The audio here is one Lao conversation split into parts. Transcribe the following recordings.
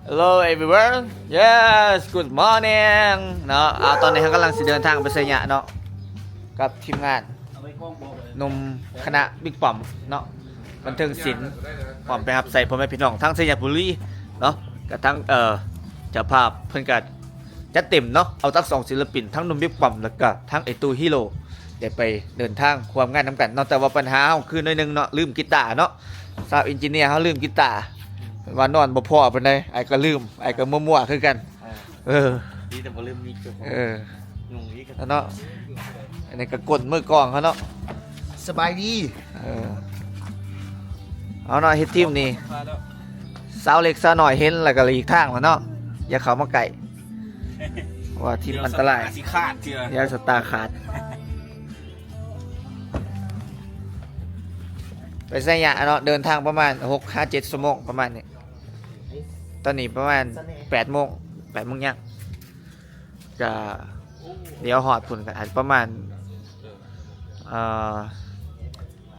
Hello everyone. Yes, good morning ເນາະ. ອ່າ ຕອນນີ້ເຮົາກຳລັງຊິເດີນທາງໄປໄຊຍະເນາະ ກັບທີມງານໜຸ່ມຄະນະບິກປ້ອມເນາະ ບັນເທີງສິນ ພ້ອມໄປຮັບໃຊ້ພໍ່ແມ່ພີ່ນ້ອງທາງໄຊຍະບູລີເນາະ. ກະທັງ ເອີ ເຈົ້າພາບເພິ່ນກະຈັດເຕັມເນາະ ເອົາທັງສອງສິນລະປິນ ທັງໜຸ່ມບິກປ້ອມ ແລ້ວກະທັງໄອ້ຕູ້ຮີໂຣ ໄດ້ໄປເດີນທາງຮ່ວມງານນຳກັນເນາະ. ແຕ່ວ່າບັນຫາເຮົາຄືໜ້ອຍໜຶ່ງເນາະ ລືມກີຕາເນາະ. ຊາວເອັນຈິເນຍເຮົາລືມກີຕາ ເພິ່ນວ່ານອນບໍ່ພໍປານໃດ. ອ້າຍກໍລືມ ອ້າຍກໍມົວໆຄືກັນ. ເອີ ດີແຕ່ບໍ່ລືມມີກເຈົ້າຂອງ ເອີ ນຸ່ງອີກເນາະ. ອັນນີ້ກໍກົ້ນມືກອງເຮົາເນາະ ສະບາຍດີ. ເອີ ເອົາເນາະ ເຮັດທີມນີ້ ສາວເລັກສາວນ້ອຍເຫັນແລ້ວກໍຫຼີກທາງແລ້ວເນາະ ຢ່າເຂົ້າມາໃກ້ ເພາະວ່າທີມອັນຕະລາຍ ດຽວສະຕາຊິຂາດເທື່ອ ດຽວສະຕາຂາດ. ໄປໄຊຍະເນາະ ເດີນທາງປະມານຫົກຫາເຈັດຊົ່ວໂມງປະມານນີ້. ຕອນນີ້ປະມານແປດໂມງ ແປດໂມງຍັງ ກະດຽວຮອດພຸ້ນກະອາດປະມານ ເອີ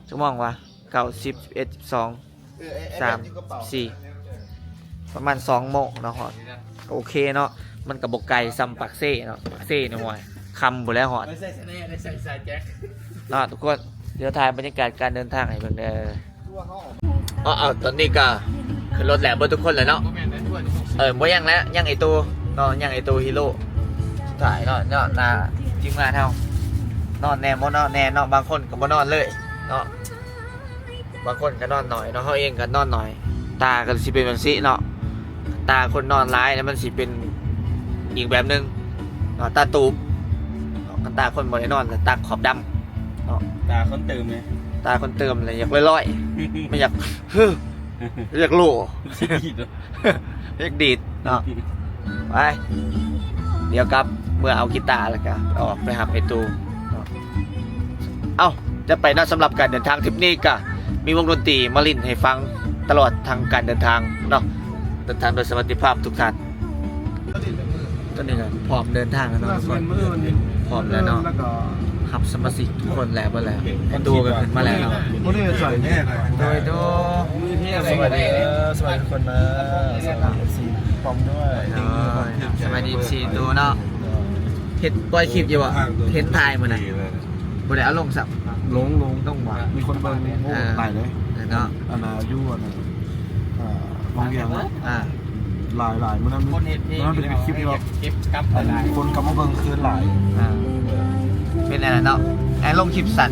ຈັກໂມງວະ ເກົ້າ ສິບ ສິບເອັດ ສິບສອງ ສາມ ສີ່ ປະມານສອງໂມງເນາະ ຮອດ. ໂອເຄເນາະ ມັນກະບໍ່ໄກສ່ຳປາກເຊເນາະ ປາກເຊນີ້ ໂອ້ຍ ຄ່ຳພຸ້ນແຫຼະຮອດເນາະ. ທຸກຄົນ ດຽວຖ່າຍບັນຍາກາດການເດີນທາງໃຫ້ເບິ່ງເດີ. ເອົາ ເອົາ ຕອນນີ້ກະຂຶ້ນລົດແລ້ວເບິດທຸກຄົນແລ້ວເນາະ. ເອີ ບໍ່ຍັງແລ້ວ ຍັງໄອ້ຕູ້ເນາະ ຍັງໄອ້ຕູ້ຮີໂຣສຸດທ້າຍເນາະ. ເນາະ ໜ້າທີມງານເຮົາ ນອນແດ່ບໍ່ນອນແດ່ເນາະ ບາງຄົນກໍບໍ່ນອນເລີຍເນາະ ບາງຄົນກໍນອນໜ້ອຍເນາະ ເຮົາເອງກໍນອນໜ້ອຍ. ຕາກໍຊິເປັນຈັ່ງຊີ້ເນາະ ຕາຄົນນອນຫຼາຍແລ້ວມັນຊິເປັນອີກແບບໜຶ່ງເນາະ ຕາຕູບເນາະ. ຄັນຕາຄົນບໍ່ໄດ້ນອນ ຕາຂອບດຳເນາະ ຕາຄົນຕື່ມເລີຍ ຕາຄົນຕື່ມເລີຍ ຢາກລອຍໆ ມັນຢາກ ຢາກໂຫຼ ຢາກດີດເນາະ. ໄປ ດຽວກັບເມືອເອົາກີຕາ ແລ້ວກະອອກໄປຮັບໄອ້ຕູ້ເນາະ. ເອົ້າ ຈະໄປເນາະ ສຳລັບການເດີນທາງທຣິບນີ້ກະມີວົງດົນຕີມາຫຼິ້ນໃຫ້ຟັງຕະຫຼອດທັງການເດີນທາງເນາະ. ເດີນທາງໂດຍສະຫວັດດີພາບທຸກທ່ານ. ຕອນນີ້ກະພ້ອມເດີນທາງແລ້ວເນາະທຸກຄົນ ພ້ອມແລ້ວເນາະ ຮັບສະມາຊິກທຸກຄົນແລ້ວ ເບິດແລ້ວ ຕູ້ກໍຂຶ້ນມາແລ້ວເນາະ. ໂດຍ ໂດຍ ສະບາຍດີ ເອີ ສະບາຍດີທຸກຄົນເດີ ສະບາຍດີເອັຟຊີພ້ອມດ້ວຍ ໂດຍ ສະບາຍດີເອັຟຊີຕູ້ເນາະ. ເຮັດ ປ່ອຍຄລິບຢູ່ບໍ່ ເຫັນຖ່າຍມື້ນັ້ນ ບໍ່ໄດ້ເອົາລົງຊ້ຳ ລົງ ລົງ ລົງຫວາ ມີຄົນເບິ່ງ ໂອ້ ເອີ ຫຼາຍເລີຍເນາະ. ອັນນ່າ ຢູ່ອັນນ່າ ອ່າ ວັງວຽງເນາະ ອ່າ ຫຼາຍໆ ມື້ນັ້ນ ມື້ນັ້ນເປັນຄລິບທີ່ແບບ ເກັບກັບຫຼາຍໆ ຄົນກັບມາເບິ່ງຄືນຫຼາຍ. ອ່າ ເປັນແນວນັ້ນເນາະ. ແອ ລົງຄລິບສັ້ນ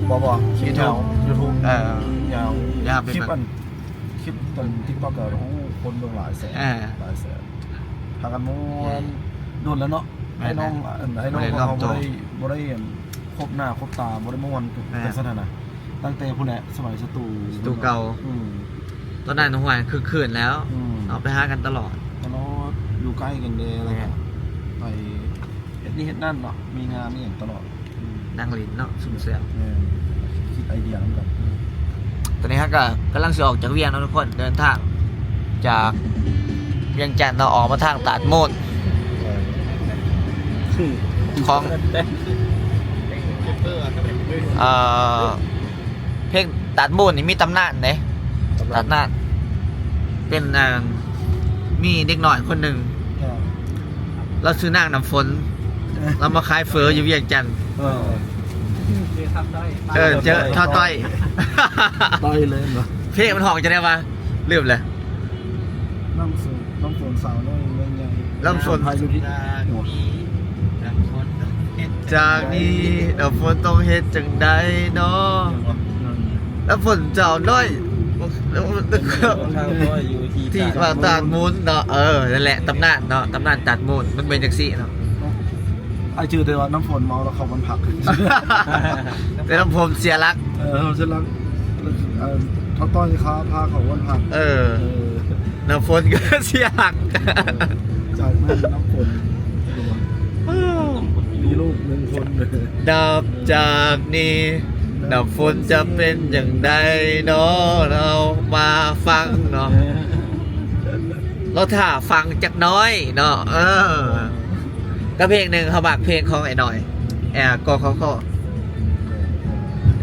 ບໍ່? ບໍ່ ບໍ່ ຄລິບຍາວ ຢູທູບ ຢູທູບ ເອີ ຍາວ ຍາວ ເປັນຄລິບອັນ ຄລິບຕົນຕິກຕັອກກໍ ໂອ້ ຄົນເບິ່ງຫຼາຍແສນ ອ່າ ຫຼາຍແສນ ພາກັນມ່ວນ ໂດນແລ້ວເນາະ. ແມ່ນ ໄອ້ນ້ອງ ແມ່ນ ອັນ ໄອ້ນ້ອງ ບໍ່ໄດ້ ພວກເຮົາບໍ່ໄດ້ ບໍ່ໄດ້ ອັນ ພົບໜ້າພົບຕາ ບໍ່ໄດ້ມ່ວນ ແມ່ນ ຈັ່ງຊັ້ນຫັ້ນນະ ຕັ້ງແຕ່ພຸ້ນແຫຼະ ສະໄໝສະຕູ ສະຕູເກົ່າ. ອືມ ຕອນນັ້ນ ໂອ້ຍ ຄຶກຄື້ນແລ້ວ ອືມ ເນາະ ໄປຫາກັນຕະຫຼອດ ຕະຫຼອດ ຢູ່ໃກ້ກັນແດ່ ແລ້ວກໍ ແມ່ນ ໄປເຮັດນີ້ເຮັດນັ້ນເນາະ ມີງານມີຫຍັງຕະຫຼອດ. ອືມ ນັ່ງຫຼິ້ນເນາະ ຊຸມແຊວ ແມ່ນ ຄິດໄອເດຍນຳກັນ. ອືມ ຕອນນີ້ເຮົາກໍກຳລັງຊິອອກຈາກວຽງເນາະທຸກຄົນ ເດີນທາງຈາກວຽງຈັນເນາະ ອອກມາທາງຕາດມູນ ຂອງ ເອີ ເພງຕາດມູນນີ້ມີຕຳນານເດ້ ຕຳນານ ຕຳນານ ເປັນ ອ່າ ມີເດັກນ້ອຍຄົນໜຶ່ງ ເອີ ລາວຊື່ນາງນ້ຳຝົນ ເອີ ລາວມາຂາຍເຝີຢູ່ວຽງຈັນ. ເອີ ເອີ ເຈີທ້າວຕ້ອຍ ຕ້ອຍເລີຍເນາະ. ເພງມັນຮ້ອງຈັ່ງໃດວະ ລືມແລ້ວ. ນ້ຳຝົນ ນ້ຳຝົນສາວນ້ອຍເມືອງໃຫຍ່ ນ້ຳຝົນ ພາຍຸທີ່ ຈາກນີ້ນ້ຳຝົນຕ້ອງເຮັດຈັ່ງໃດເນາະ ນ້ຳຝົນສາວນ້ອຍ ທີ່ວ່າຕາດມູນເນາະ. ເອີ ນັ້ນແຫຼະ ຕຳນານເນາະ ຕຳນານຕາດມູນ ມັນເປັນຈັ່ງຊີ້ເນາະ. ອ້າຍຈື່ແຕ່ວ່ານ້ຳຝົນເມົາແລ້ວເຂົ້າບ້ານພັກ ແຕ່ນ້ຳຝົນເສຍຫຼັກ ເອີ ນ້ຳຝົນເສຍຫຼັກ ເອີ ທ້າວຕ້ອຍຄາພາເຂົ້າບ້ານພັກ. ເອີ ເອີ ນ້ຳຝົນກໍເສຍຫຼັກ ຈາກນັ້ນນ້ຳຝົນມີລູກໜຶ່ງຄົນ. ນັບຈາກນີ້ນ້ຳຝົນຈະເປັນຈັ່ງໃດເນາະ ເຮົາມາຟັງເນາະ ເອີ ລາວຖ້າຟັງຈັກໜ້ອຍເນາະ. ເອີ ກັບເພງໜຶ່ງ ເຮົາມັກເພງຂອງໄອ້ນ້ອຍ ແອ ກໍ ກໍ ກໍ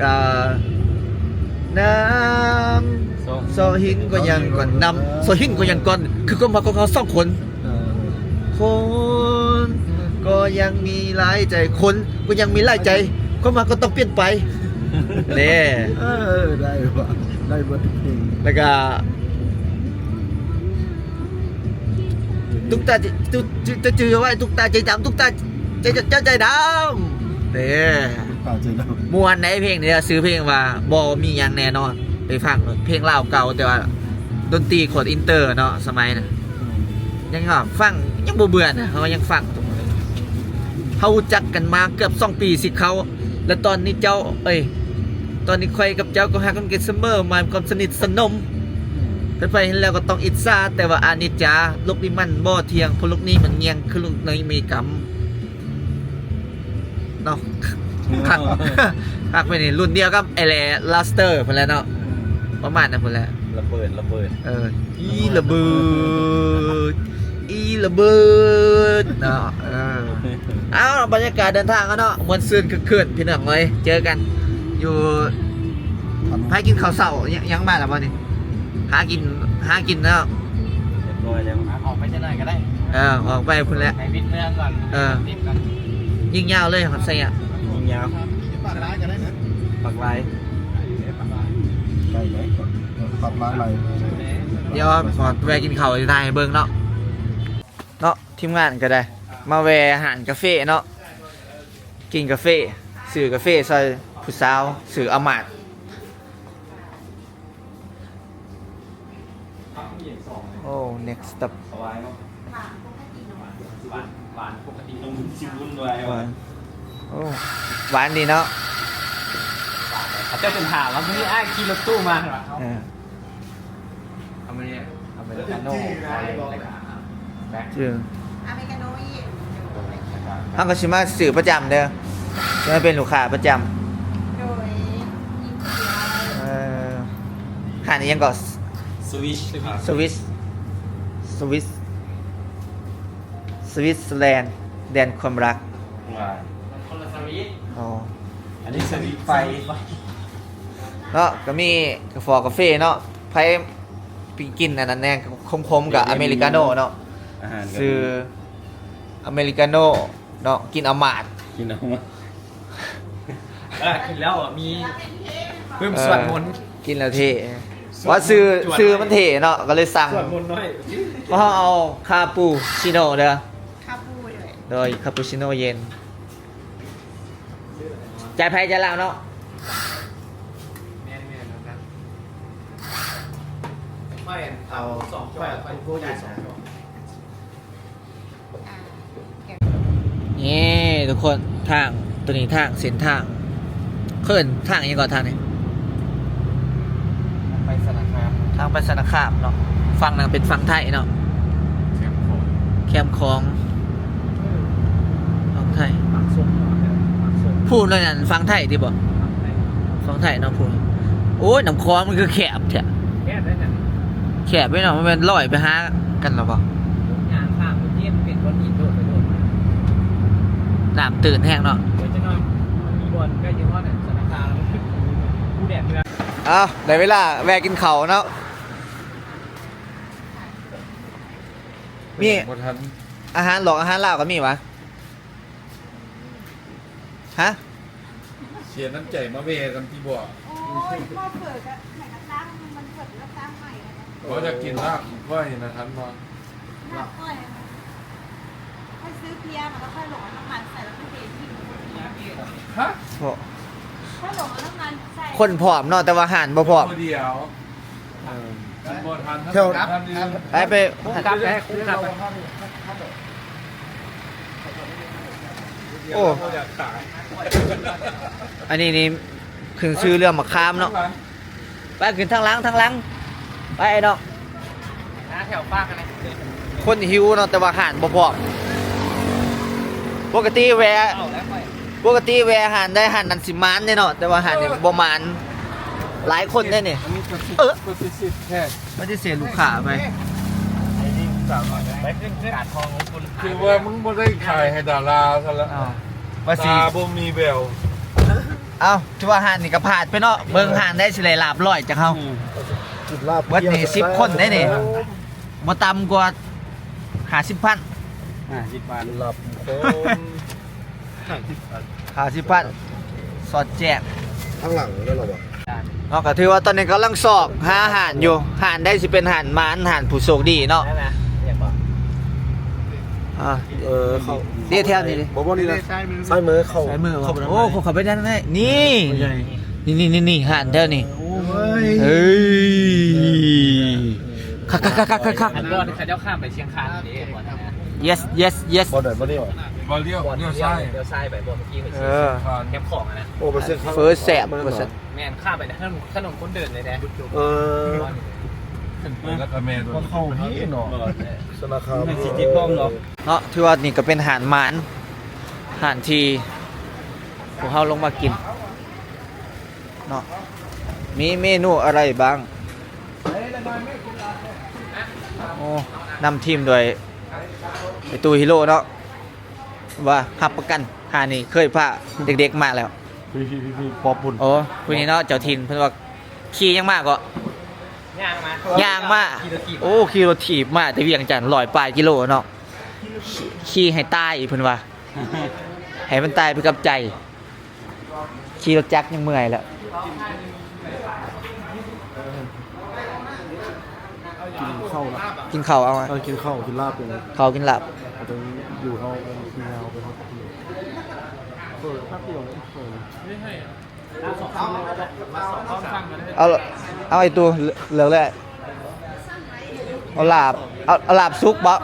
ກໍ ນ້ຳ ຊໍຫິນກໍຍັງກ່ອນນຳ ຊໍຫິນກໍຍັງກ່ອນ ຄືຄວາມຮັກຂອງເຮົາສອງຄົນ. ເອີ ຄົນກໍຍັງມີຫຼາຍໃຈ ຄົນກໍຍັງມີຫຼາຍໃຈ ຄວາມຮັກກໍຕ້ອງປ່ຽນໄປ ເດ້. ເອີ ໄດ້ວ່າ ໄດ້ເບິດທຸກເພງ ແລ້ວກະ ຕຸກຕາ ຕຸກ ຈະຈື່ໄວ້ ຕຸກຕາໃຈດຳ ຕຸກຕາໃຈ ເຈົ້າໃຈດຳ ເດ້. ຕາໃຈດຳ ມ່ວນໃດເພງນີ້ ຊື່ເພງວ່າບໍ່ມີຫຍັງແນ່ນອນ. ໄປຟັງເພງລາວເກົ່າ ແຕ່ວ່າດົນຕີໂຄດອິນເຕີເນາະ ສະໄໝນະ ອືມ ຍັງວ່າຟັງຍັງບໍ່ເບື່ອນະ ເຮົາຍັງຟັງ. ເຮົາຮູ້ຈັກກັນມາເກືອບສອງປີຊິເຂົ້າ ແລະຕອນນີ້ເຈົ້າ ເອີຍ ຕອນນີ້ຂ້ອຍກັບເຈົ້າກໍຮັກກັນເກັນສະເໝີ ໝາຍຄວາມສະໜິດສະໜົມ. ໃຜໆເຫັນແລ້ວກໍຕ້ອງອິດສາ ແຕ່ວ່າອານິດຈາ ໂລກນີ້ມັນບໍ່ທ່ຽງ ເພາະໂລກນີ້ມັນງ່ຽງ ຄືໂລກໃນເມກຳເນາະ. ຄັກ ຄັກໄປນີ້ ລຸ້ນດຽວກັບໄອ້ແຫຼລາສເຕີພຸ້ນແຫຼະເນາະ ປະມານນັ້ນພຸ້ນແຫຼະ. ລະເບີດ ລະເບີດ ເອີ ອີລະເບີດ ອີລະເບີດເນາະ. ເອີ ເອົາ ບັນຍາກາດເດີນທາງເຮົາເນາະ ມ່ວນຊື່ນຄຶກຄື້ນ ພີ່ນ້ອງເອີຍ. ເຈີກັນຢູ່ ພາກິນເຂົ້າເຊົ້າ ຍັງ ຍັງມາແລ້ວບໍ່ນີ້? ຫາກິນ ຫາກິນເນາະ ຮຽບຮ້ອຍແລ້ວ. ອອກໄປຈັກໜ້ອຍກໍໄດ້ ເອີ ອອກໄປພຸ້ນແຫຼະ ໄປວິດເມືອງກ່ອນ. ເອີ ຍິງຍາວເລີຍ ຮອດໄຊອະ ຍິງຍາວ ປາກລາຍກໍໄດ້ນະ ປາກລາຍ ໃກ້ໄດ໋ ປາກລາຍໄຫຼ. ດຽວຂໍແວ່ກິນເຂົ້າຢູ່ທ້າຍໃຫ້ເບິ່ງເນາະ ເນາະ ທີມງານກໍໄດ້ມາແວ່ຮ້ານກາເຟເນາະ ກິນກາເຟ ຊື້ກາເຟໃສ່ຜູ້ສາວ ຊື້ອາມາດ. ໂອ້ next stop ຫວານປົກກະຕິເນາະ ຫວານ ຫວານປົກກະຕິ ຕ້ອງຊິວຸ້ນດ້ວຍ ຫວານ. ໂອ້ ຫວານດີເນາະ. ເຂົາເຈົ້າເປັນຖາມວ່າ ມື້ນີ້ອ້າຍຂີ່ລົດຕູ້ມາຫວາ? ເອີ ອາເມ ອາເມລິກາໂນ່ ແບລັກ ອາເມລິກາໂນ່ເຢັນ ເຮົາກໍຊິມາຊື້ປະຈຳເດີ ຊິມາເປັນລູກຄ້າປະຈຳ. ໂດຍ ເອີ ຮ້ານອີ່ຫຍັງເກາະ? ສະວິດ ສະວິດ ສະວິດ ສະວິດເຊີແລນ ແດນຄວາມຮັກ. ຫວາຍ ມັນຄົນລະສະວິດ. ອໍ ອັນນີ້ສະວິດໄຟເນາະ. ກໍມີກາຟອກາເຟເນາະ ໃຜ ໄປກິນອັນນັ້ນແດ່ ຂົມໆ ກໍອາເມລິກາໂນ່ເນາະ ອາຫານກໍ ຊື່ອາເມລິກາໂນ່ເນາະ ກິນອາມາດ ກິນອາມາດ. ເອີ ກິນແລ້ວມີປຶ້ມ ເອີ ສວດມົນ ກິນແລ້ວເທ່ ວ່າຊື່ ສວດ ຊື່ມັນເທ່ເນາະ ກໍເລີຍສັ່ງ ສວດມົນໜ້ອຍ ເຮົາເອົາຄາປູຊິໂນ່ເດີ ຄາປູ ໂດຍ ໂດຍ ຄາປູຊິໂນ່ເຢັນ. ໃຈໃຜໃຈລາວເນາະ ແມ່ນໆ ນຳກັນ ຂ້ອຍເອົາສອງ ຂ້ອຍເອົາ ຂ້ອຍຜູ້ໃຫຍ່ສອງ. ນີ້ທຸກຄົນ ທາງ ໂຕນີ້ທາງ ເສັ້ນທາງ ເອີ້ນທາງຫຍັງເກາະ ທາງນີ້? ໄປສາລະຄາມ ທາງໄປສາລະຄາມເນາະ ຝັ່ງນັ້ນເປັນຝັ່ງໄທເນາະ ແຄມຂອງ ແຄມຂອງ ເອີ ຝັ່ງໄທ ປາກຊົງເນາະ ປາກຊົງ ພູ້ນນັ້ນຝັ່ງໄທຕິບໍ່? ຝັ່ງໄທ ຝັ່ງໄທເນາະພູ້ນ. ໂອ້ຍ ນ້ຳຂອງມັນຄືແຄບແທ້. ແຄບເດ້ນັ້ນ ແຄບເດ້ເນາະ ມັນແມ່ນລອຍໄປຫາກັນລະບໍ່? ຍ່າງຂ້າມເມື່ອກີ້ມັນເປັນກ້ອນຫີນໂດດໄປໂດດມາ ນ້ຳຕື້ນແຮງເນາະ. ເດີຈັກໜ້ອຍມັນມີບ່ອນໃກ້ຊິຮອດສາລະຄາມ ແລ້ວມັນຂຶ້ນພູ ພູແດດເມືອງ. ເອົ້າ ໄດ້ເວລາແວ່ກິນເຂົ້າເນາະ ມີ ບໍ່ທັນ ອາຫານຫຼອກອາຫານລາວກໍມີຫວາ? ຮະ? ເສຍນ້ຳໃຈມາແວ່ກັນຕິບໍ່? ໂອ້ຍ ໝໍ້ເຝີກັບແມ່ກະຕັ້ງ ມັນເປີດກະຕັ້ງໃໝ່ແລ້ວນະ. ເຂົາຢາກກິນລາບຂ້ອຍນະ ທັນບໍ່? ລາບຂ້ອຍ ຂ້ອຍຊື້ເພຍມາແລ້ວ ຂ້ອຍລົງເອົານ້ຳມັນໃສ່ ແລ້ວຂ້ອຍເທຖິ້ມ. ຮະ? ໂອ້ ຂ້ອຍລົງເອົານ້ຳມັນໃສ່ ຄົນພ້ອມເນາະ ແຕ່ວ່າຮ້ານບໍ່ພ້ອມ ຜູ້ດຽວ. ເອີ ແຖວ ໄປ ໄປ ໂອ້ ອັນນີ້ນີ້ຂຶ້ນຊື່ເລື່ອງໝາກຂາມເນາະ. ໄປຂຶ້ນທາງຫຼັງ ທາງຫຼັງ ໄປເນາະ. ຫາແຖວປາກຫັ້ນແຫຼະ ຄົນຫິວເນາະ ແຕ່ວ່າຮ້ານບໍ່ພ້ອມ. ປົກກະຕິແວ່ ເອົາແລ້ວຂ້ອຍ ປົກກະຕິແວ່ຮ້ານໃດຮ້ານນັ້ນຊິໝານເດ້ເນາະ ແຕ່ວ່າຮ້ານນີ້ບໍ່ໝານ ຫຼາຍຄົນເດ້ນີ້. ເອີ ປະຕິເສດແທ້ ປະຕິເສດລູກຄ້າໄປ. ໄປຂຶ້ນ ຂຶ້ນ ກາດທອງ ຄືວ່າມຶງບໍ່ໄດ້ຂາຍໃຫ້ດາລາຊັ້ນລະ. ເອົ້າ ວ່າຊິ ຕາບໍ່ມີແວວ. ເອົ້າ ຖືວ່າຮ້ານນີ້ກໍພາດໄປເນາະ ເບິ່ງຮ້ານໃດຊິໄດ້ລາບຮ້ອຍຈາກເຮົາ. ອືມ ກິນລາບ ເບິດນີ້ສິບຄົນເດ້ນີ້ ບໍ່ຕ່ຳກວ່າຫ້າສິບພັນ ຫ້າສິບພັນ ລາບຄົນ ຫ້າສິບພັນ ຫ້າສິບພັນ ສອດແຈ້ງ ທາງຫຼັງນັ້ນລະບໍ່? ເນາະ ກໍຖືວ່າຕອນນີ້ກຳລັງຊອກຫາຮ້ານຢູ່ ຮ້ານໃດຊິເປັນຮ້ານໝານ ຮ້ານຜູ້ໂຊກດີເນາະ ນັ້ນນະ ອ່າ ເອີ ເຂົ້າ ເດ້ແຖວນີ້ເດ້ ບໍ່ ບໍ່ ນີ້ນະ ຊ້າຍມື ຊ້າຍມືເຂົ້າ ຊ້າຍມື ເຂົ້າໄປທາງໃນ ໂອ້ ເຂົ້າໄປທາງໃນ ນີ້ ນີ້ ນີ້ ນີ້ ຮ້ານແຖວນີ້ ໂອ້ຍ ເອີຍ ຄັກໆໆໆໆ ອັນບ່ອນເຂົາເຈົ້າຂ້າມໄປຊຽງຄານເດ້ yes yes yes ບ່ອນໃດ? ບ່ອນນີ້ຫວາ? ບ່ອນລ້ຽວ ລ້ຽວຊ້າຍ ລ້ຽວຊ້າຍໄປ ບ່ອນເມື່ອກີ້ຂ້ອຍ ເອີ ແຄມຂອງຫັ້ນນະ ໂອ້ ໄປຊຽງຄານ ເຟີແຊບວ່າຊັ້ນ ແມ່ນ ຂ້າມໄປຖະໜົນ ຖະໜົນຄົນເດີນເລີຍເດ້ ເອີ ຂຶ້ນໄປແລ້ວກໍແມ່ນ ເຂົ້າພີ້ເນາະ ສະນາຄາມ ໃຫ້ຊິຕິດບ້ອງເນາະ ເນາະ ຖືວ່ານີ້ກໍເປັນຮ້ານໝານ ຮ້ານທີ່ພວກເຮົາລົງມາກິນເນາະ ມີເມນູອະໄລບ້າງ? ໂອ້ ນຳທີມໂດຍໄອ້ຕູ້ ຮີໂຣເນາະ ວ່າຮັບປະກັນ ຮ້ານນີ້ເຄີຍພາເດັກໆມາແລ້ວ ພີ່ໆໆ ປອບພຸ້ນ ໂອ້ ຜູ້ນີ້ເນາະ ເຈົ້າຖິ່ນ ເພິ່ນວ່າຂີ່ຫຍັງມາເກາະ? ຍ່າງມາ ຍ່າງມາ ຂີ່ລົດຖີບ ໂອ້ ຂີ່ລົດຖີບມາແຕ່ວຽງຈັນ ຮ້ອຍປາຍກິໂລເນາະ ຂີ່ ຂີ່ໃຫ້ຕາຍເພິ່ນວ່າ ໃຫ້ມັນຕາຍໄປກັບໃຈ ຂີ່ລົດຈັກຍັງເມື່ອຍແລ້ວ ກິນເຂົ້າລະ ກິນເຂົ້າເອົາ ເອີ ກິນເຂົ້າ ກິນລາບ ເຂົ້າກິນລາບ ເຮົາຕ້ອງຢູ່ເຮົາ ເຮົາໄປຮອດ ເປີດແປັບດຽວ ເປີດ ເອົາ ເອົາໄອ້ຕູ້ເລືອກເລີຍ ເອົາລາບ ເອົາ ເອົາລາບສຸກບໍ່?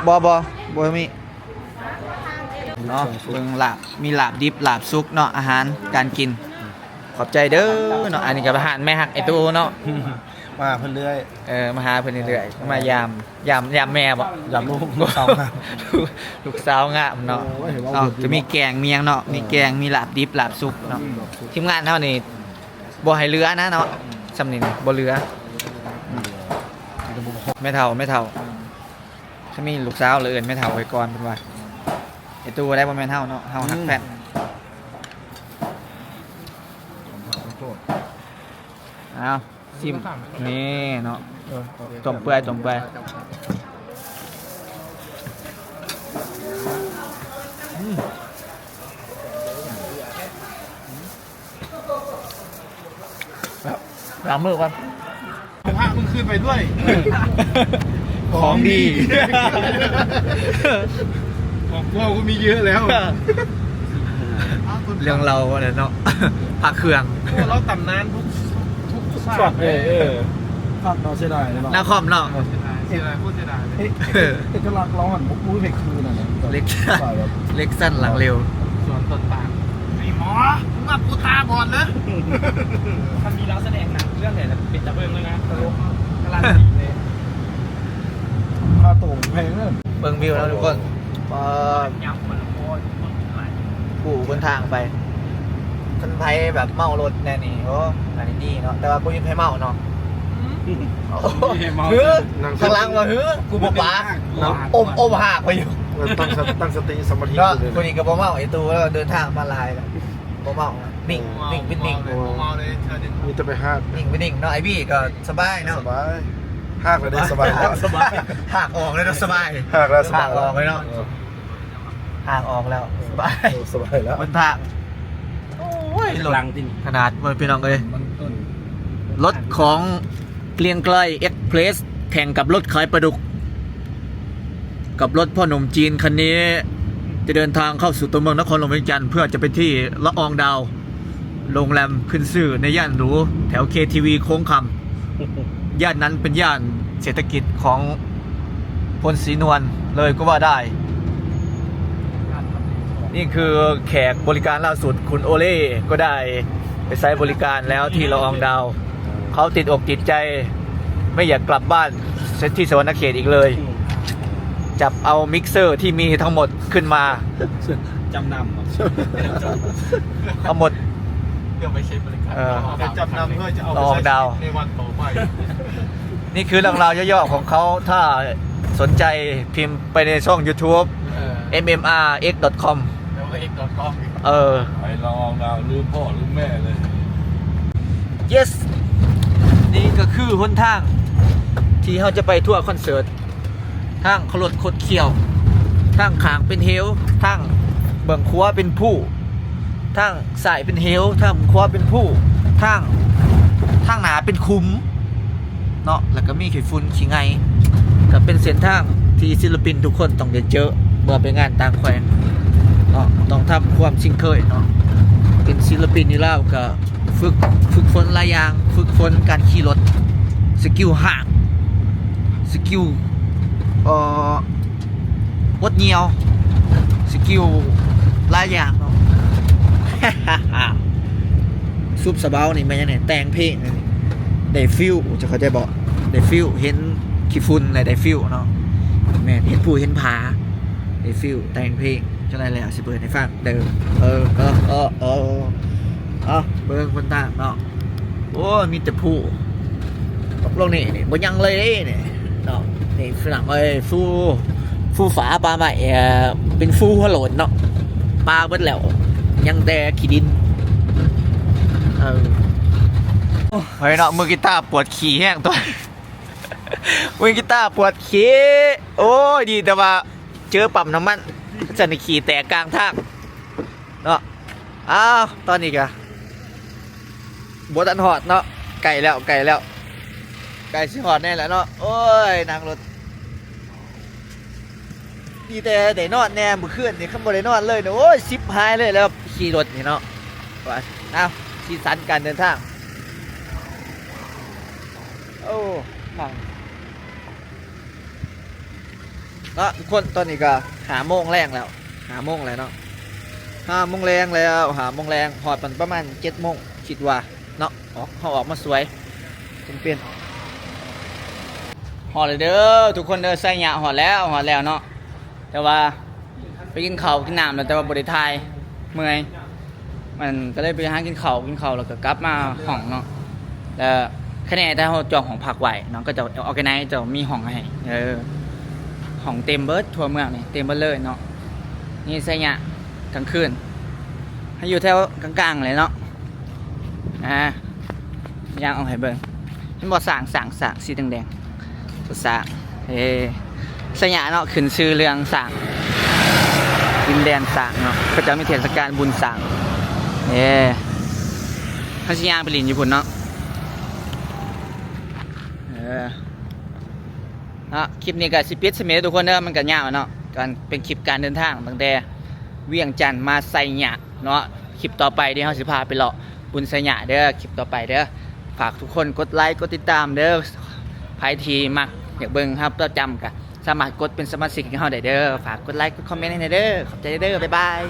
ບໍ່ ບໍ່ ບໍ່ມີເນາະ ເບິ່ງລາບ ມີລາບດິບ ລາບສຸກເນາະ ອາຫານການກິນ ຂອບໃຈເດີເນາະ ອັນນີ້ກໍຮ້ານແມ່ຮັກໄອ້ຕູ້ເນາະ ມາຫາເພິ່ນເລື້ອຍ ເອີ ມາຫາເພິ່ນເລື້ອຍໆ ມາຢາມ ຢາມ ຢາມແມ່ບໍ່? ຢາມລູກ ລູກສາວງາມ ລູກສາວງາມເນາະ ເອີ ເວົ້າເນາະ ເຖິງວ່າ ກໍມີແກງ ມີຫຍັງເນາະ ເອີ ມີແກງ ມີລາບດິບ ລາບສຸກເນາະ ອືມ ທີມງານເຮົານີ້ບໍ່ໃຫ້ເຫຼືອນະເນາະ ຊ່ຳນີ້ບໍ່ເຫຼືອ ອືມ ແມ່ເຖົ້າ ແມ່ເຖົ້າ ຖ້າມີລູກສາວລະເອີ້ນແມ່ເຖົ້າໄວ້ກ່ອນ ເພິ່ນວ່າ ໄອ້ຕູ້ໄດ້ບໍ່ແມ່ນເຮົາເນາະ ເຮົາຮັກແຟນ ອືມ ອ້າວ ຊິມ ນີ້ເນາະ ເອີ ຕົ້ມເປື່ອຍ ຕົ້ມເປື່ອຍ ອືມ ລ້າງມືກ່ອນ ພະມຶງຂຶ້ນໄປດ້ວຍ ຂອງດີ ຂອງເກົ່າກໍມີເຍອະແລ້ວ ເລື່ອງເລົ່າອັນນັ້ນເນາະ ພະເຄື່ອງ ໂອ້ ເລົ່າຕຳນານທຸກ ທຸກຊາດເລີຍ ເອີ ຄັກເນາະ ເສຍດາຍເນາະ ນາຄອມເນາະ ເສຍດາຍ ເສຍດາຍ ໂຄດເສຍດາຍເລີຍ ເອກ ເອກ ເອກະລັກລາວຫັ້ນບໍ່ ບໍ່ແມ່ນຄືນັ້ນນະ ເລັກ ເລັກສັ້ນຫຼັງເລວ ສວນຕົ້ນຕານ ໄອ້ໝໍ ມຶງວ່າກູຕາບອດເລີຍ ຄັນມີລາວສະແດງໜັງເລື່ອງໃດລະເປັນຕາເບິ່ງເລີຍນະ ຕະຫຼົກ ກາລັນຕີເລີຍ ຄ່າໂຕແພງເດີ ເບິ່ງວິວແລ້ວທຸກຄົນ ປາດ ຜູ້ເດີນທາງໄປ ຄັນໃຜແບບເມົາລົດແນວນີ້ ໂອ້ ອັນນີ້ດີເນາະ ແຕ່ວ່າບໍ່ມີໃຜເມົາເນາະ ອືມ ໂອ້ ມີໃຜເມົາ ຄື ນັ່ງ ຂ້າງຫຼັງວ່າ ຄື ກູບໍ່ປາກ ນັ່ງ ອົບ ອົບຫາກໄປຢູ່ ເອີ ຕັ້ງສະ ຕັ້ງສະຕິສະມາທິ ເນາະ ຜູ້ນີ້ກໍບໍ່ເມົາ ໄອ້ຕູ້ເດີນທາງມາຫຼາຍແລ້ວ ບໍ່ເມົາ ນິ່ງ ນິ່ງເປັນນິ່ງ ບໍ່ເມົາເລີຍ ມີແຕ່ໄປຫາກ ນິ່ງເປັນນິ່ງເນາະ ໄອ້ບີກໍສະບາຍເນາະ ສະບາຍ ຫາກແລ້ວເດ້ ສະບາຍແລ້ວ ສະບາຍ ຫາກອອກແລ້ວເນາະ ສະບາຍ ຫາກແລ້ວ ສະບາຍ ຫາກອອກແລ້ວເນາະ ເອີ ຫາກອອກແລ້ວ ສະບາຍ ເອີ ສະບາຍແລ້ວ ເປັນພາກ ໂອ້ຍ ລົດ ຂະໜາດ ເບິ່ງພີ່ນ້ອງເອີຍ ລົດຂອງກຽງໄກລເອັກເພຣສ ແຂ່ງກັບລົດຂາຍປາດຸກ ກັບລົດພໍ່ໜຸ່ມຈີນຄັນນີ້ ຈະເດີນທາງເຂົ້າສູ່ຕົວເມືອງນະຄອນຫຼວງວຽງຈັນ ເພື່ອຈະໄປທີ່ລະອອງດາວ ໂຮງແຮມຂຶ້ນຊື່ໃນຍ່ານຫຼູແຖວເຄທີວີໂຄ້ງຄຳ ຍ່ານນັ້ນເປັນຍ່ານເສດຖະກິດຂອງພົນສີນວນເລີຍກໍວ່າໄດ້. ນີ້ຄືແຂກບໍລິການລ່າສຸດ ຄຸນໂອເລ່ກໍໄດ້ໄປໃຊ້ບໍລິການແລ້ວທີ່ລະອອງດາວ. ເຂົາຕິດອົກຕິດໃຈ ໄມ່ຢາກກັບບ້ານທີ່ສະຫວັນນະເຂດອີກເລີຍ. ຈັບເອົາມິກເຊີທີ່ມີທັງໝົດຂຶ້ນມາ ຈຳນຳ ທັງໝົດ ເພື່ອໄປໃຊ້ບໍລິການ ເອີ ຈຳນຳເພື່ອຈະເອົາໄປໃຊ້ໃນວັນຕໍ່ໄປ. ນີ້ຄືເລື່ອງລາວຫຍໍ້ໆຂອງເຂົາ. ຖ້າສົນໃຈພິມໄປໃນຊ່ອງຢູທູບ ເອີ ເອັມເອັມອາເອັກດອດຄອມ ເອີ ໄປລະອອງດາວ ລືມພໍ່ລືມແມ່ເລີຍ. Yes ນີ້ກໍຄືຫົນທາງທີ່ເຮົາຈະໄປທົວຄອນເສີດ. ທາງເຂົາລົດຄົດຄ້ຽວ, ທາງຂ້າງເປັນເຫວ, ທາງເບື້ອງຂວາເປັນພູ, ທາງຊ້າຍເປັນເຫວ, ທາງຂວາເປັນພູ, ທາງ ທາງໜ້າເປັນຂຸມເນາະ, ແລ້ວກໍມີຂີ້ຝຸ່ນຂີ້ໄງ່. ກໍເປັນເສັ້ນທາງທີ່ສິນລະປິນທຸກຄົນຕ້ອງໄດ້ເຈີເມື່ອໄປງານຕ່າງແຂວງເນາະ, ຕ້ອງທຳຄວາມຊິນເຄີຍເນາະ. ເປັນສິນລະປິນຢູ່ລາວກໍ ຝຶກ ຝຶກຝົນຫຼາຍຢ່າງ, ຝຶກຝົນການຂີ່ລົດ, ສະກິວຫ້າງ, ສະກິວ ເອີ ບົດຍ່ຽວ, ສະກິວຫຼາຍຢ່າງເນາະ. ຊຸບສະເບົານີ້ແມ່ນຫຍັງນີ້? ແຕ່ງເພງນີ້ ໄດ້ຟີວ, ເຈົ້າເຂົ້າໃຈບໍ່? ໄດ້ຟີວ, ເຫັນຂີ້ຝຸ່ນແລ້ວໄດ້ຟີວເນາະ. ແມ່ນ ເຫັນພູເຫັນຜາ ໄດ້ຟີວ, ແຕ່ງເພງ. ຈັ່ງໃດແລ້ວຊິເປີດໃຫ້ຟັງເດີ. ເອີ ເອີ ເອີ ເອີ ເອົາ ເບິ່ງຄົນຕ່າງເນາະ. ໂອ້ຍ ມີແຕ່ພູ. ຕົກລົງນີ້ ນີ້ບໍ່ຍັງເລີຍເດ້ນີ້ເນາະ. ນີ້ຝຣັ່ງເອີຍ ພູ ພູຜາປ່າໄມ້ ເອີ ເປັນພູຫົວໂລ້ນເນາະ, ປ່າເບິດແລ້ວ ຍັງແຕ່ຂີ້ດິນ. ເອີ ໂອ້ຍເນາະ ມືກີຕາປວດຂີ້ແຮງຕົວະ. ມືກີຕາປວດຂີ້. ໂອ້ຍ ດີແຕ່ວ່າເຈີປ້ຳນ້ຳມັນ, ຊັ້ນນີ້ຂີ້ແຕກກາງທາງເນາະ. ອ້າວ ຕອນນີ້ກະບໍ່ທັນຮອດເນາະ, ໃກ້ແລ້ວ ໃກ້ແລ້ວ ໃກ້ຊິຮອດແນ່ແລ້ວເນາະ. ໂອ້ຍ ນັ່ງລົດ ດີແຕ່ໄດ້ນອນແນ່ມື້ຄືນນີ້, ຄັນບໍ່ໄດ້ນອນເລີຍນີ້ ໂອ້ຍ ຊິບຫາຍເລີຍແລ້ວ ຂີ່ລົດນີ້ເນາະ. ວ່າ ເອົາ ສີສັນການເດີນທາງ. ໂອ້ ທາງ ເນາະທຸກຄົນ, ຕອນນີ້ກໍຫ້າໂມງແລງແລ້ວ, ຫ້າໂມງແລ້ວເນາະ, ຫ້າໂມງແລງແລ້ວ, ຫ້າໂມງແລງ, ຮອດມັນປະມານເຈັດໂມງ ຄິດວ່າເນາະ. ອອກ ເຮົາອອກມາສວຍ ເປັນ ເປັນ ຮອດແລ້ວເດີທຸກຄົນເດີ, ໄຊຍະຮອດແລ້ວ, ຮອດແລ້ວເນາະ. ແຕ່ວ່າໄປກິນເຂົ້າກິນນ້ຳແລ້ວ ແຕ່ວ່າບໍ່ໄດ້ຖ່າຍ ເມື່ອຍ. ມັນກໍເລີຍໄປຫາກິນເຂົ້າ ກິນເຂົ້າແລ້ວກໍກັບມາຫ້ອງເນາະ. ແລ້ວຄະແນນ ແຕ່ເຮົາຈອງຫ້ອງພັກໄວ້ເນາະ, ເຂົາເຈົ້າ organize ເຈົ້າມີຫ້ອງໃຫ້. ເອີ ຫ້ອງເຕັມເບິດ ທົ່ວເມືອງນີ້ເຕັມເບິດເລີຍເນາະ. ນີ້ໄຊຍະກາງຄືນ ໃຫ້ຢູ່ແຖວກາງໆແຫຼະເນາະ. ອ່າ ຍ່າງອອກໃຫ້ເບິ່ງ ເຫັນບໍ່? ຊ້າງ ຊ້າງ ຊ້າງສີແດງໆ ຊ້າງ. ເອີ ໄຊຍະເນາະ ຂຶ້ນຊື່ເລື່ອງຊ້າງ, ດິນແດນຊ້າງເນາະ, ເຂົາເຈົ້າມີເທດສະການບຸນຊ້າງ. ເອີ ເຮົາຊິຍ່າງໄປຫຼິ້ນຢູ່ພຸ້ນເນາະ. ເອີ ເນາະ ຄລິບນີ້ກໍຊິປິດສ່ຳນີ້ເດີທຸກຄົນເດີ, ມັນກໍຍາວເນາະ, ການ ເປັນຄລິບການເດີນທາງຕັ້ງແຕ່ວຽງຈັນມາໄຊຍະເນາະ. ຄລິບຕໍ່ໄປເດ ເຮົາຊິພາໄປເລາະບຸນໄຊຍະເດີ, ຄລິບຕໍ່ໄປເດີ. ຝາກທຸກຄົນກົດໄລກົດຕິດຕາມເດີ, ໃຜທີ່ມັກຢາກເບິ່ງເຮົາປະຈຳກໍສາມາດກົດເປັນສະມາຊິກໃຫ້ເຮົາໄດ້ເດີ. ຝາກກົດໄລກົດຄອມເມັນໃຫ້ແດ່ເດີ, ຂອບໃຈເດີ, ບາຍບາຍ.